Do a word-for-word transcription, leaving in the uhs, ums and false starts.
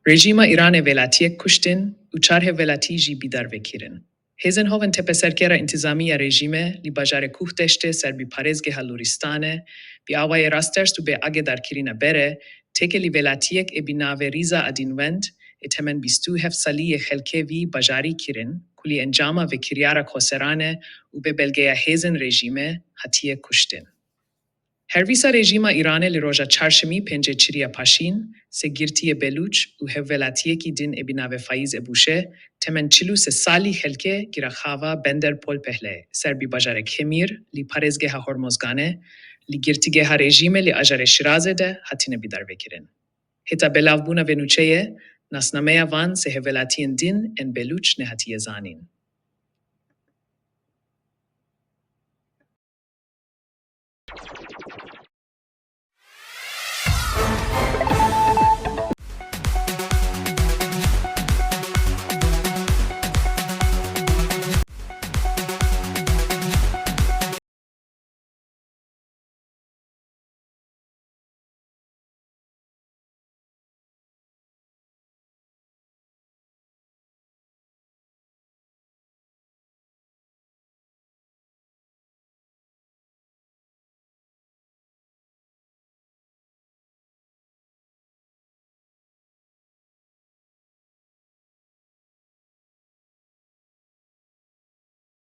Rejîma Îranê welatiyek kuştin û çar hevwelatî jî bîdarve kirin. Hêzên Hovên Tepeserkera Întîzamî ya rejîmê li bajarê Kuhdeştê ser bi parêzgeha Lûristanê bi awayê rasters û bê agêdarkirina berê, têkê li welatiyek ê bi navê Rîza Adînwend ê temen bîst û heft salî yê xelkê vî bajarî kirin, ku li encama vê kiryara koseranê û bê belgeya hêzên rejîmê hatiye kuştin. Her wisa rejîma Îranê li roja çarşemî pêncê çiriya paşîn sê girtiyê Belûç û hevwelatiyekî din ê bi navê Fayîz Ebûşê temen çil û sê salî xelkê giraxava Bender Polpehlê ser bi bajarê Kemîr li parêzgeha Hormozganê li girtîgeha rejîmê li ajarê Şirazê de hatine bîdarvekirin. Heta belavbûna vê nûçeyê, nasnameya van sê hevwelatiyên din ên Belûç nehatiye zanîn.